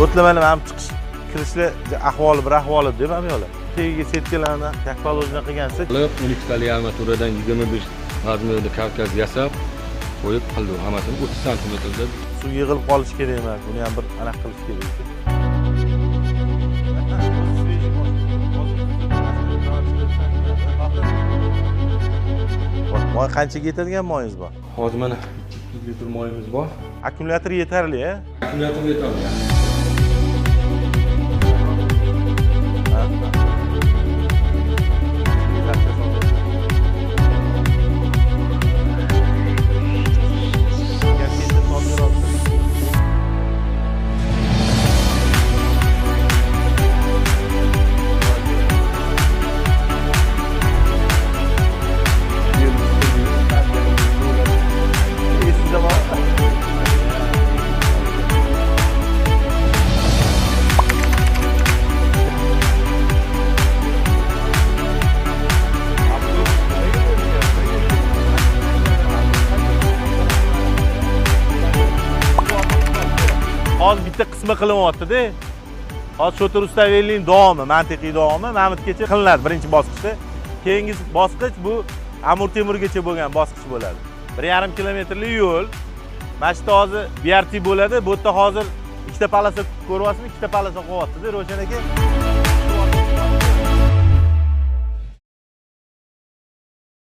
O'tlamani ham chiqish kirishlar ahvoli bir ahvoli deb ham yo'li. Tagiga setkalarni как положено qilgansiz. Qilib 12 tali armaturadan 25 razmerda karkas yasab qo'yib qildik hammasini 30 santimetrda. Suv yig'ilib qolishi kerak emas. Buni ham bir aniq qilish kerak. Moy qanchaga yetadigan moyingiz bor? Hozir mana 300 litr moyimiz bor. Akkumulyator yetarli, a? Akkumulyator yetarli. Hozir bitta qismi qilinyapti-da. Hozir Shota Rustavelining davomi, mantiqiy davomi Mamutgacha qilinadi birinchi bosqichda. Keyingi bosqich bu Amir Temurgacha bo'lgan bosqich bo'ladi. 1,5 kilometrlik yo'l. Mana shu yerda hozir BRT bo'ladi. Bu yerda hozir ikkita palasa ko'ryapsizmi? Ikkita palasa qo'yapti-da, Ravshan aka.